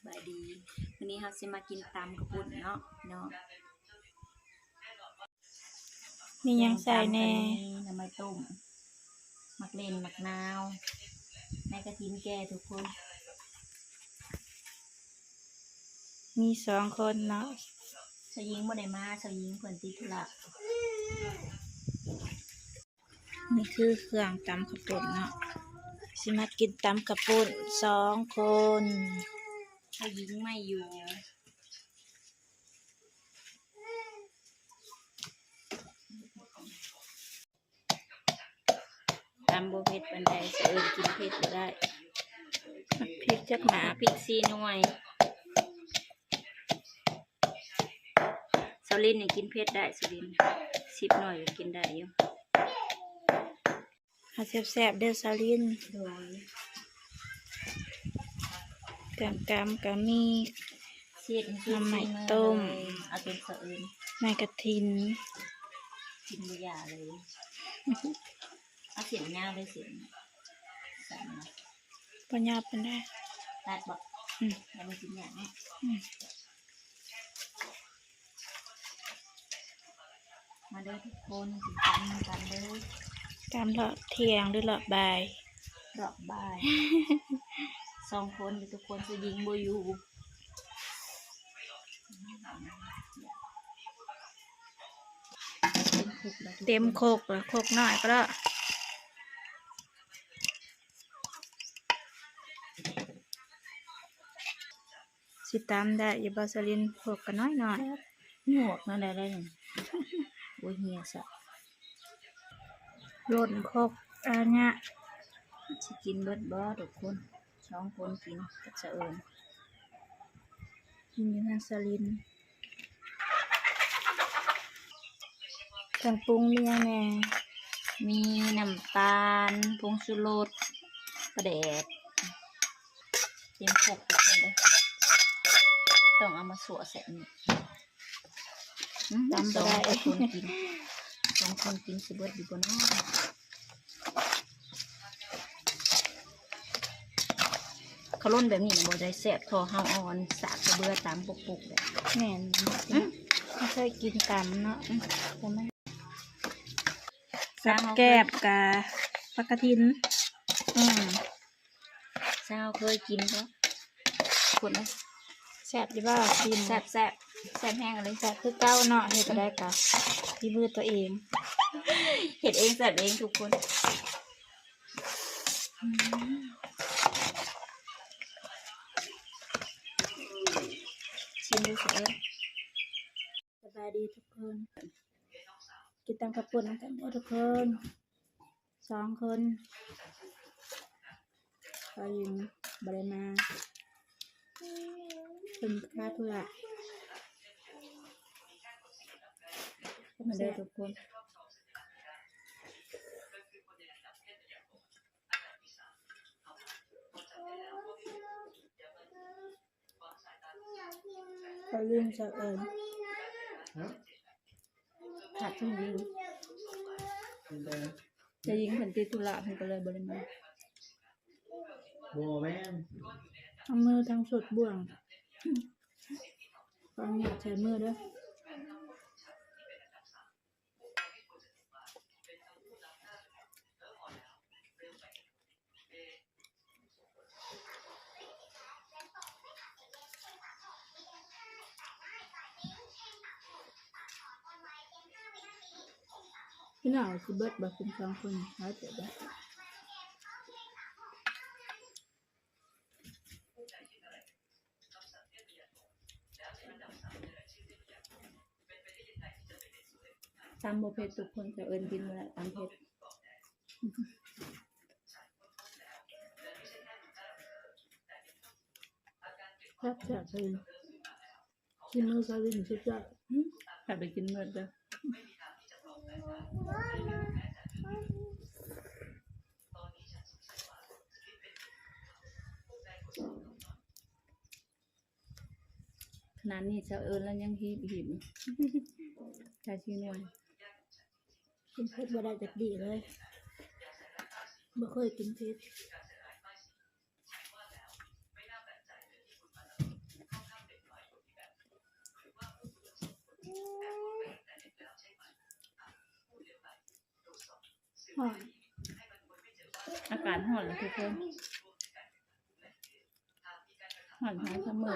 ບາຍດີ ມື້ນີ້ເຮົາຊິມາກິນຕຳເຂົ້າປຸ້ນເນາະ ເນາະ. ມີຫຍັງໃສ່ແດ່? ຕຳກໍມີໜໍ່ໄມ້ຕົ້ມ ໝາກເລັ່ນ ໝາກນາວ ໃນກະຖິນແກ່ທຸກຄົນ. ມີສອງຄົນເນາະ ສາວຍິງບໍ່ໄດ້ມາ ສາວຍິງເພິ່ນຕິດທຸລະ. ນີ້ຄືເຄື່ອງຕຳເຂົ້າປຸ້ນເນາະ ຊິມາກິນຕຳເຂົ້າປຸ້ນສອງຄົນ. ສາວຍິງໄມ່ຢູ່ ຕຳບໍ່ເຜັດປານໃດ ສາວເອິນກິນເຜັດບໍ່ໄດ້ ເຜັດຈັກໝາກ ພິກສີ່ໜ່ວຍ. ສາວລິນນີ້ກິນເຜັດໄດ້ ສາວລິນ ສິບໜ່ວຍກໍກິນໄດ້ຢູ່. ເອົາແຊບໆເດີສາວລິນ. ໂດຍ. ເຄື່ອງຕຳກໍມີໜໍ່ໄມ້ຕົ້ມ ເອົາຈົນສະເອີນ ໃນກະຖິນ ກິນບໍ່ຢາເລີຍ. ເອົາເສັ້ນຍາວເລີຍ ເສັ້ນສັ້ນນະ ບໍ່ຍາວປານໃດ ຕັດບໍ່? ອືມ ແລ້ວມັນກິນຍາກເນາະ. ອືມ. ມາເດີທຸກຄົນ ກິນຕຳນຳກັນເດີ. ຕຳເລາະທ່ຽງ ຫຼືເລາະບ່າຍ? ເລາະບ່າຍ ສອງຄົນເດີທຸກຄົນ ສາວຍິງບໍ່ຢູ່. ເຕັມຄົກແລ້ວ ເຕັມຄົກແລ້ວ ຄົກນ້ອຍກໍເລາະ. ຊິຕຳໄດ້ຢູ່ບໍ່ສາວລິນ? ພວກກໍນ້ອຍໆ ຫຍວກນັ້ນແຫຼະໄດ້. ໂອ້ຍ ເຫື່ອຊະ ລົ້ນຄົກອາຍະ. ຊິກິນເບິດບໍ່ທຸກຄົນ? ສອງຄົນກິນກັບສາວເອິນ ກິນຢູ່ເຮືອນສາວລິນ. ເຄື່ອງປຸງມີຫຍັງແດ່? ມີນ້ຳຕານ, ຜົງຊູລົດ, ປາແດກ ເຕັມຄົກເລີຍ. ຕ້ອງເອົາມາສົວະໃສ່ນີ້. ອືມ ຕຳບໍ່ໄດ້ ສອງຄົນກິນ ສອງຄົນກິນຊິເບິດຢູ່ບໍ່ເນາະ? ເຂົ້າຫຼົ່ນແບບນີ້ນະບໍ່ໄດ້ແຊບເທົ່າເຮົາເອົາອັນສາກກະເບືອຕຳປຸກໆເດ້. ແມ່ນ ອືມ ເຮົາເຄີຍກິນຕຳເນາະ. ອືມ ກັບແກ້ມກະຜັກກະຖິນ. ອືມ ເຈົ້າເຄີຍກິນບໍ່? ຄົນເອີຍ ແຊບຢູ່ບໍ່? ຊີມ ແຊບໆ ແຊບແຮງເລີຍ. ແຊບຄືເກົ່າເນາະ ເຮັດແນວໃດກະຝີມືຕົວເອງ ເຮັດເອງແຊບເອງທຸກຄົນ. ຊີມດູຊິເອີຍ. ສະບາຍດີທຸກຄົນ ກິນຕຳເຂົ້າປຸ້ນນຳກັນເດີທຸກຄົນ. ສອງຄົນ ສາວຍິງບໍ່ໄດ້ມາ ເພິ່ນຄາທຸລະ. ມາເດີທຸກຄົນ. ເຂົາລືມສາວເອິນ ຮະ? ຂາດສາວຍິງ ເປັນໄປ ສາວຍິງເພິ່ນຕິດທຸລະ ເພິ່ນກໍເລີຍບໍ່ໄດ້ມາ. ບໍ່ແມ່ນ ທັງມືທັງສົດບ່ວງ ຂໍອະນຸຍາດໃສ່ມືເດີ. ພີ່ນ້ອງຊິເບິດບໍ່ ກິນສອງຄົນ ຫຼາຍເຕີບເດ້. ຕຳບໍ່ເຜັດທຸກຄົນ ສາວເອິນກິນບໍ່ໄດ້ ຕຳເຜັດ. ແຊບໆ ເລີຍ ຊີມມືສາວລິນສຸດຍອດ. ຖ້າໄປກິນເໝິດເດີ. ຂະໜາດນີ້ສາວເອິນລະຍັງຮີບອີກ ແຕ່ຊິໜ່ວຍ. ກິນເຜັດບໍ່ໄດ້ຈັກດີ້ເລີຍ ບໍ່ເຄີຍກິນເຜັດ. ຮ້ອນ ອາກາດຮ້ອນແຫຼະທຸກຄົນ ຮ້ອນຫຼາຍຊຳເໝີ.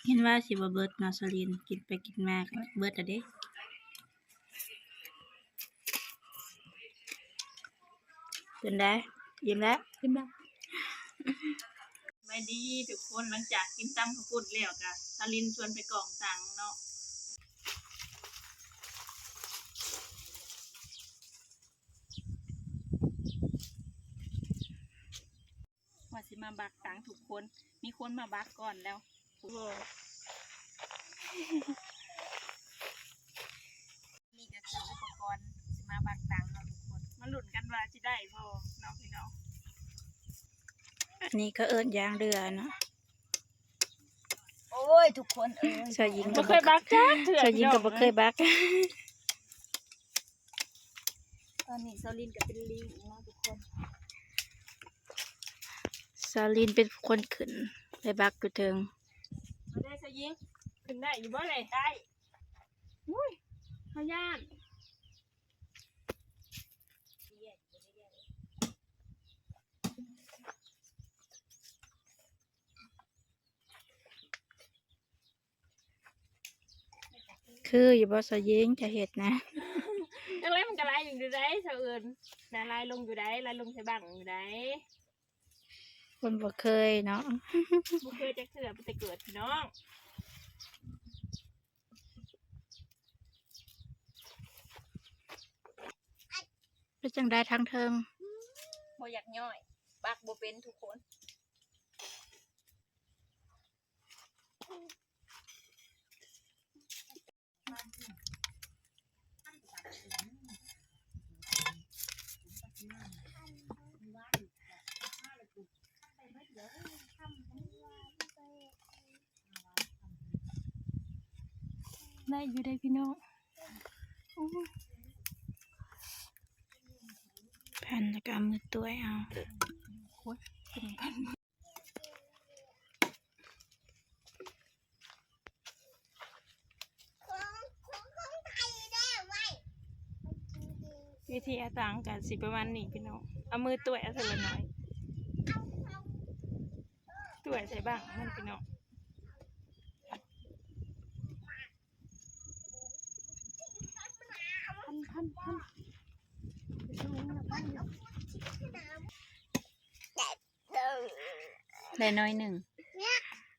ເຫັນວ່າຊິບໍ່ເບິດເນາະ ສາວລິນ ກິນໄປກິນມາກໍເບິດແລ້ວເດ້. ເປັນໃດ? ອີ່ມແລ້ວ? ອີ່ມແລ້ວ. ສະບາຍດີທຸກຄົນ ຫຼັງຈາກກິນຕຳເຂົ້າປຸ້ນແລ້ວ ກະສາວລິນຊວນໄປກອງຕັງເນາະ. ວ່າຊິມາບັກຕັງທຸກຄົນ ມີຄົນມາບັກກ່ອນແລ້ວ. ໂອ້ ນີ້ກໍຄືອຸປະກອນຊິມາບັກຕັງເນາະທຸກຄົນ ມາລຸ້ນກັນວ່າຊິໄດ້ບໍ່ເນາະພີ່ນ້ອງ. ອັນນີ້ເຂົາເອີ້ນຢ່າງເຫຼືອເນາະ. ໂອ້ຍ ທຸກຄົນເອີຍ ສາວຍິງກໍບໍ່ເຄີຍບັກຈັກເທື່ອ ສາວຍິງກໍບໍ່ເຄີຍບັກ. ຕອນນີ້ສາວລິນກໍເປັນລີງເນາະທຸກຄົນ ສາວລິນເປັນຄົນຂຶ້ນໄປບັກຢູ່ເທິງ. ມາເດີສາວຍິງ ຂຶ້ນໄດ້ຢູ່ບໍ່ເລີຍ? ໄດ້. ອຸ້ຍ ເຮົາຢ້ານ. ຄືຢູ່ບໍ່ສາວຍິງ ຈະເຮັດນະ? ຈັ່ງໃດມັນກໍຫຼາຍຢູ່ໃດສາວເອີນ ນະ ຫຼາຍລົງຢູ່ໃດ ຫຼາຍລົງໃສ່ບັ້ງຢູ່ໃດ. ຄົນບໍ່ເຄີຍເນາະ ບໍ່ເຄີຍຈັກເທື່ອ ບໍ່ແຕ່ເກີດພີ່ນ້ອງ. ເປັນຈັ່ງໃດທາງເທິງ? ບໍ່ຢາກຍ້ອຍ ບັກບໍ່ເປັນທຸກຄົນ. ໄດ້ຢູ່ເດ້ພີ່ນ້ອງ. ໂອ້ຍ ພັນແລ້ວກໍເອົາມືຕົວະເອົາ. ໂອ້ຍ ວິທີເອົາຕັງກໍຊິປະມານນີ້ພີ່ນ້ອງ ເອົາມືຕົວະເອົາເທື່ອລະໜ້ອຍ ຕົວະໃສ່ບັ້ງມັນພີ່ນ້ອງ. ໄດ້ໜ້ອຍໜຶ່ງ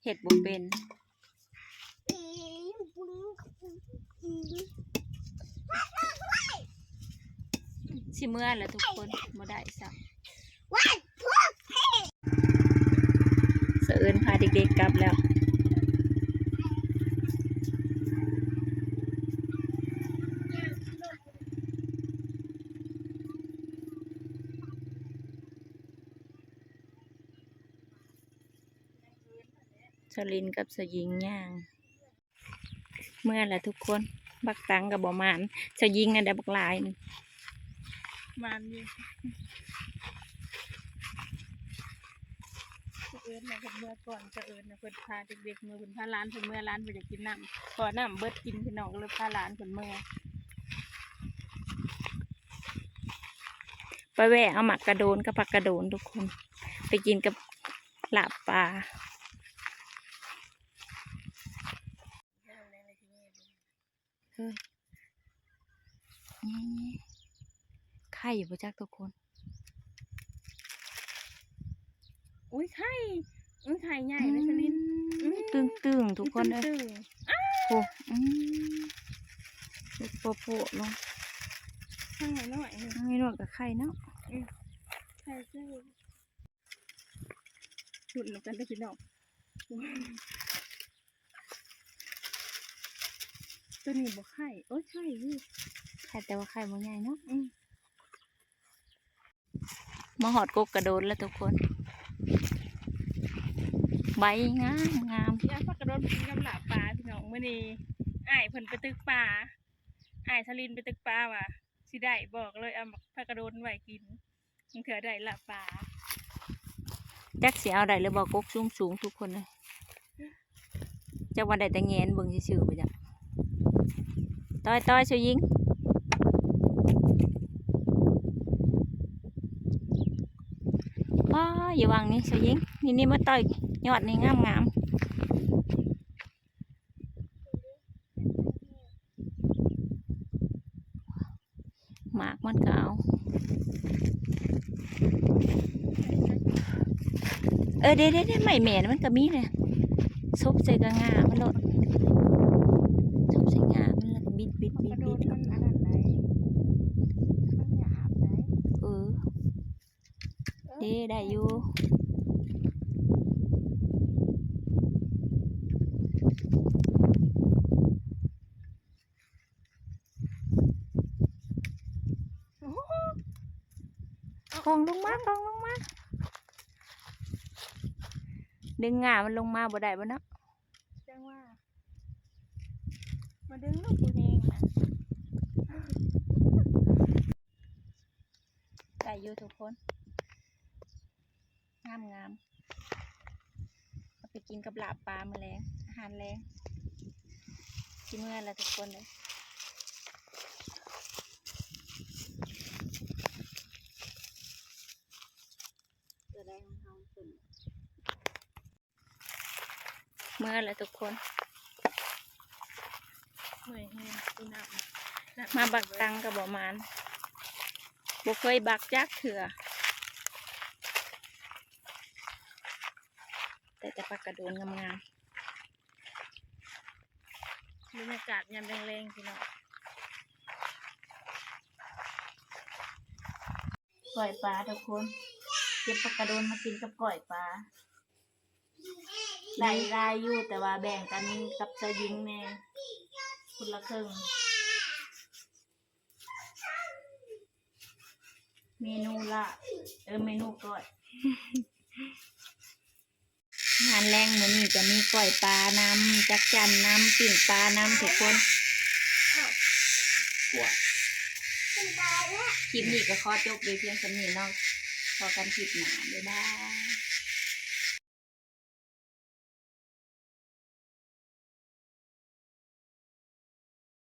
ເຮັດບໍ່ເປັນ. ຊິເມືອລະທຸກຄົນ ບໍ່ໄດ້ຊ້ຳ. ສະເອີນພາເດັກໆກັບແລ້ວ. ສະລິນກັບສະຍິງຍ່າງ ເມືອລະທຸກຄົນ. ບັກຕັງກໍບໍ່ໝານ ສະຍິງນັ້ນໄດ້ບັກຫຼາຍໜຶ່ງ ໝານຢູ່. ສະເອີນນະ ເພິ່ນເມືອກ່ອນ ສະເອີນນະ ເພິ່ນພາເດັກໆເມືອ ເພິ່ນພາຫຼານເພິ່ນເມືອ ຫຼານບໍ່ຢາກກິນນ້ຳ ເພາະວ່ານ້ຳເບິດກິນພີ່ນ້ອງ ກໍເລີຍພາຫຼານເພິ່ນເມືອ. ໄປແວ່ເອົາໝາກກະໂດນກັບຜັກກະໂດນທຸກຄົນ ໄປກິນກັບລາບປາ. ເຮີ້ຍ ນີ້ ໄຂ່ບໍ່ຈັກທຸກຄົນ. ໂອ້ຍ ໄຂ່ ໂອ້ຍ ໄຂ່ໃຫຍ່ເລີຍສະລິນ. ອືມ ຕຶງໆ ທຸກຄົນເອີຍ ຕຶງໆ. ໂອ້ ອືມ ໂປະໆ ລົງ ຂ້າງນ້ອຍໆ ຂ້າງນ້ອຍໆ ກໍໄຂ່ເນາະ. ອືມ ໄຂ່ຊື່. ລຸ້ນນຳກັນເດີພີ່ນ້ອງ. ໂຕນີ້ບໍ່ໄຂ່ ໂອ້ຍ ໄຂ່ຢູ່ ໄຂ່ ແຕ່ວ່າໄຂ່ບໍ່ໃຫຍ່ເນາະ. ອືມ ມາຮອດກົກກະໂດນແລ້ວທຸກຄົນ ໃບງາມໆ. ຢາກຜັກກະໂດນກິນກັບລາບປາພີ່ນ້ອງ. ມື້ນີ້ອ້າຍເພິ່ນໄປຕຶກປາ ອ້າຍສະລິນໄປຕຶກປາວ່າ ຊິໄດ້ບໍ່ ກໍເລີຍເອົາໝາກ ຜັກກະໂດນໄວ້ກິນ ບາງເທື່ອໄດ້ລາບປາ. ຈັກຊິເອົາໄດ້ຫຼືບໍ່ ກົກສູງໆ ທຸກຄົນເອີຍ. ຈັກວ່າໄດ້ແຕ່ແງນເບິ່ງຊື່ໆ ບໍ່ຈັກ. ຕ່ອຍໆ ເຈົ້າຍິງ. ອໍ ຢູ່ຫວ່າງນີ້ເຈົ້າຍິງ. ນີ້ໆ ມາຕ່ອຍຍອດນີ້ງາມໆ. ໝາກມັນກໍເອົາ. ເອີ ເດ້ໆໆ ໄມ້ແມ່ນມັນກໍມີແຫຼະ. ສົບໃສ່ກະງ່າມັນໂລດ. ສົບໃສ່ງ່າມັນແລ້ວກໍບິດໆໆໆ. ມັນອັນນັ້ນໄດ໋ ມັນຫຍາບໄດ໋. ເອີ. ເດ້ ໄດ້ຢູ່. ໂອ້ໂຫ ຂອງລົງມາ ຂອງລົງມາ. ດຶງງ່າມັນລົງມາບໍ່ໄດ້ບໍ່ເນາະ? ຈັ່ງວ່າ ມາດຶງລູກຜູ້ແຮງນະ. ໄດ້ຢູ່ທຸກຄົນ ງາມໆ ເອົາໄປກິນກັບລາບປາມື້ແລງ ອາຫານແລງ. ຊິເມືອແລ້ວທຸກຄົນເອີຍ. ເມືອແລ້ວທຸກຄົນ ເມື່ອຍແຮງ ມາບັກຕັງກໍບໍ່ໝານ ບໍ່ເຄີຍບັກຈັກເທື່ອ ໄດ້ແຕ່ຜັກກະໂດນງາມໆ. ບັນຍາກາດຍາມແລງໆ ພີ່ນ້ອງ ກ້ອຍປາທຸກຄົນ ເກັບຜັກກະໂດນມາກິນກັບກ້ອຍປາ. ໄດ້ຫຼາຍຢູ່ ແຕ່ວ່າແບ່ງກັນກັບເຈົ້າຍິງແດ່ ຄົນລະເຄິ່ງ. ເມນູລາບ ເອີ ເມນູກ້ອຍ. ອາຫານແລງມື້ນີ້ກໍມີກ້ອຍປານຳ ຈັກຈັ່ນນຳ ປີ້ງປານຳທຸກຄົນ. ຄລິບນີ້ກໍຂໍຈົບໄວ້ພຽງສ່ຳນີ້ເນາະ ພໍ້ກັນຄລິບໜ້າ ບາຍບາຍ.